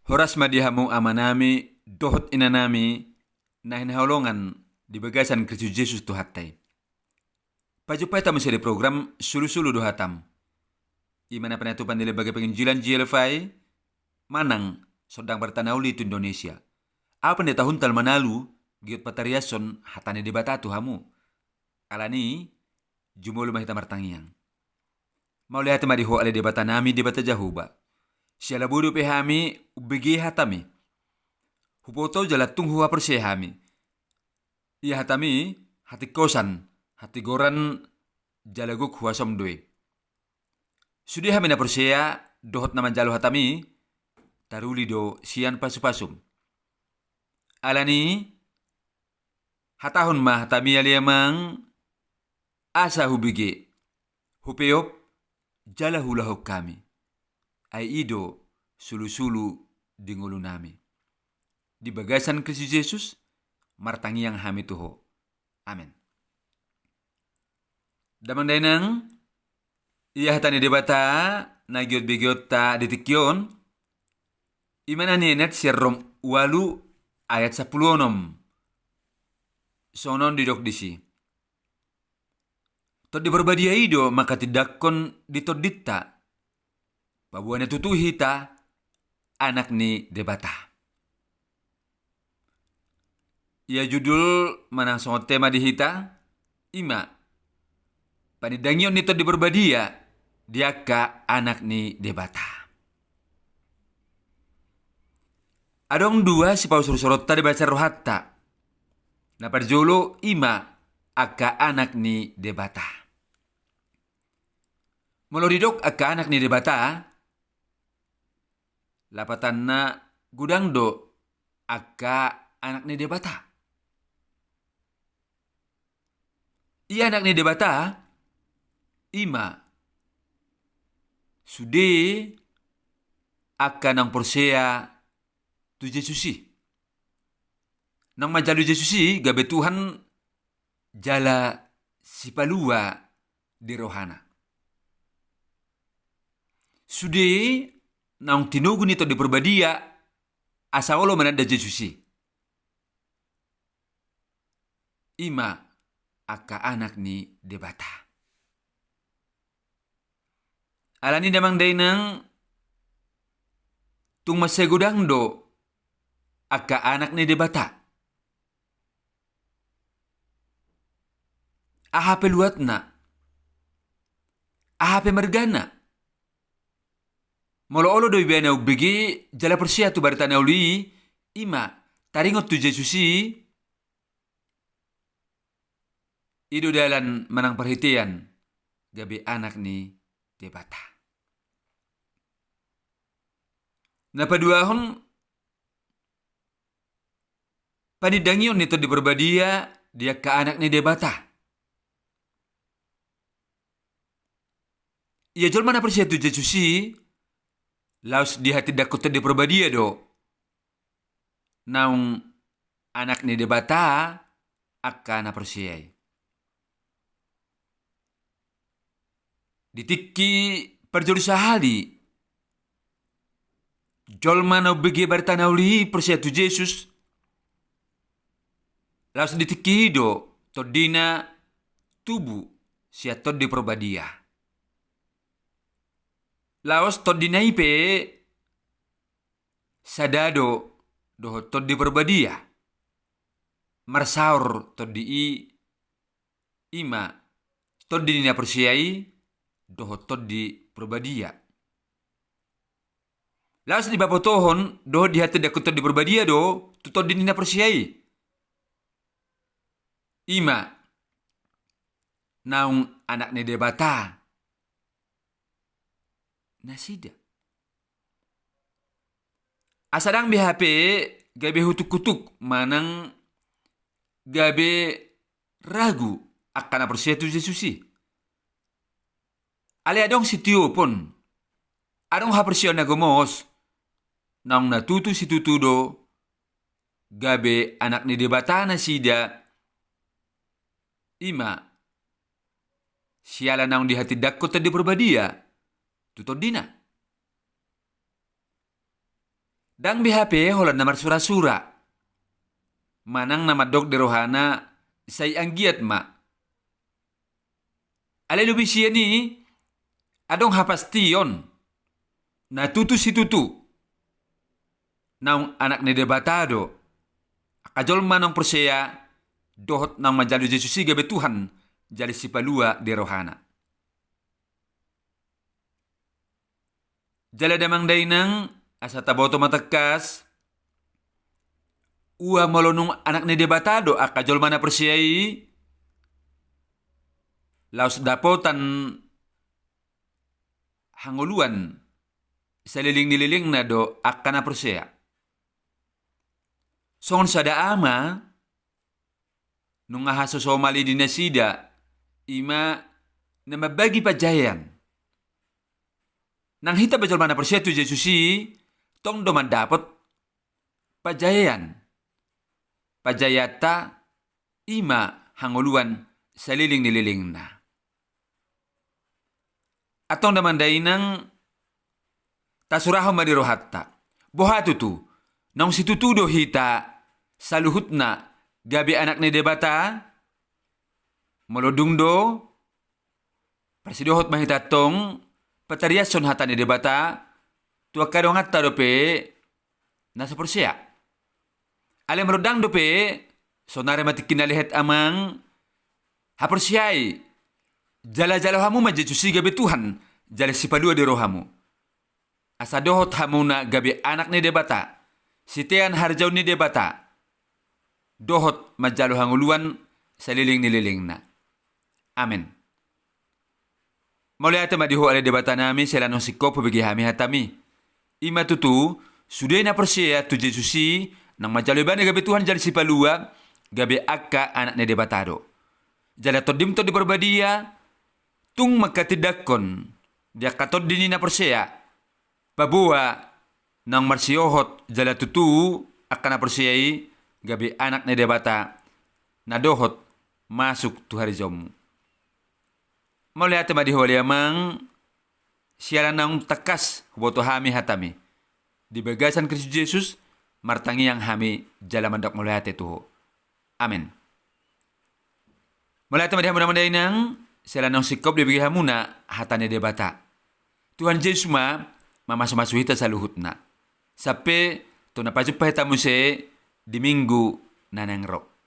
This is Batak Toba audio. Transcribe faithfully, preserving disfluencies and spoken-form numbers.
Horas ma di hamu amanami dohot inanami na hinaholongan di bagasan Kristus Jesus Tuhanta i. Pajumpang hita muse di program Sulusulu do Hatam. I ma na pinatupa ni Lembaga Penginjilan G L F I manang Sondang Barita na Uli tu Indonesia. Ahu Pendeta Huntal Manalu, giot patariashon hata ni Debata tu hamu. Alani, jumolo ma hita martangiang. Mauliate ma di Ho ale Debatanami, Debata Jahowa. Siala boi dope hami umbege hatami. Huboto jala tung huhaporseai hami. Ia hatami, hatingkosan, hatigoran, jala gok huasom do i. Sude hami na porsea, dohot na manjalo hatami, taruli do sian pasupasum. Alani, hatahon ma hatami ale Amang, asa hubege, hupeop, jala huulahon hami. Ai i do sulusulu di ngolunami. Di bagasan Kristus Jesus, martangiang hami tu Ho. Amen. Damang dainang, ia hata ni Debata, na giot begeonta di tingki on, i ma na nienat sian Rom ualu ayat sampulu onom. Songon on didok disi. Tondi Parbadia i do mangkatindangkon di tondinta. Paboa na tutu hita anak ni Debata. Ia judul manang songon tema di hita, i ma, panindangion ni Tondi Parbadia di angka anak ni Debata. Adong dua sipausur-usuronta di bagasan rohanta. Na parjolo i ma angka anak ni Debata. Molo didok angka anak ni Debata, lapatanna godang do angka anak ni Debata. Ia anak ni Debata, i ma sude angka naung porsea tu Jesus i. Naung manjalo Jesus i gabe Tuhan jala sipalua di rohana. Sude naung tinogu ni Tondi Parbadia asa olo mananda Jesus i. I ma angka anak ni Debata. Alani damang dainang tung mansai godang do angka anak ni Debata. Aha pe luatna? Aha pe margana? Molo olo do ibana umbege jala porsea tu barita na uli i, i ma taringot tu Jesus i, i do dalan manang parhitean gabe anak ni Debata. Na paduahon, panindangion ni Tondi Parbadia di angka anak ni Debata. Ia jolma na porsea tu Jesus i, laos dihatindangkon Tondi Parbadia do naung anak ni Debata angka na porsea i. Di tingki parjolo sahali jolma na umbege barita na uli i porsea tu Jesus, laos di tingki i do tondina tubu sian Tondi Parbadia. Laos tondina i pe sada do dohot Tondi Parbadia. Marsaor tondi i, i ma tondi ni na porsea i dohot Tondi Parbadia. Laos dipabotohon dohot dihatindangkon Tondi Parbadia do tu tondi ni na porsea i, i ma naung anak ni Debata nasida. Asa ndang be hape gabe hutuk-hutuk manang gabe ragu angka na porsea tu Jesus i. Alai adong sitiopon, adong haporseaon na gomos, naung na tutu situtu do gabe anak ni Debata nasida, i ma siala naung dihatindangkon Tondi Parbadia tu tondina. Ndang be hape holan na marsura-sura manang na mandok di rohana sai anggiat ma. Alai lobi sian i adong hapastion na tutu situtu naung anak ni Debata do angka jolma naung porsea dohot naung manjalo Jesus i gabe Tuhan jala Sipalua di rohana. Jala damang dainang, asa taboto ma tangkas, ua molo nunga anak ni Debata do angka jolma na porsea i, laos dapotan hangoluan saleleng ni lelengna do angka na porsea. Songon sada ama, nunga hasosomali di nasida, i ma na mambagi panjaean. Nang hita pe jolma na porsea tu Jesus i, tong do mandapot panjaean. Panjaeanta i ma hangoluan saleleng ni lelengna. Antong damang dainang, tasurahon ma di rohanta. Boha tutu, naung situtu do hita saluhutna gabe anak ni Debata? Molo dung do, parsidohot ma hita antong patariashon hata ni Debata tu angka donganta dope na so porsea. Alai molo ndang dope, saonari ma tingki na lehet amang, haporseai, jala jalo hamu ma Jesus i gabe Tuhan jala Sipalua di rohamu. Asa dohot hamuna gabe anak ni Debata, sitean harajaon ni Debata, dohot manjalo hangoluan saleleng ni lelengna. Amen. Mauliate ma di Ho ale Debata nami, sai ala naung singkop hubege hami hatami. I ma tutu, sude na porsea tu Jesus i, naung manjalo Ibana gabe Tuhan jala Sipalua, gabe angka anak ni Debata do. Jala Tondim Tondi Parbadia, tung mangkatindangkon di angka tondi ni na porsea, paboa naung marsihohot jala tutu angka na porsea i gabe anak ni Debata, na dohot masuk tu harajaonmu. Mauliate ma di Ho ale Amang, siala naung tangkas huboto hami hatami. Di bagasan Kristus Jesus, martangiang hami jala mandok mauliate tu Ho. Amen. Mauliate ma di hamu damang dainang, siala naung singkop dibege hamuna hata ni Debata. Tuhan Jesus ma mamasumasu hita saluhutna. Sampe tu na pajumpa hita muse di minggu na naeng ro.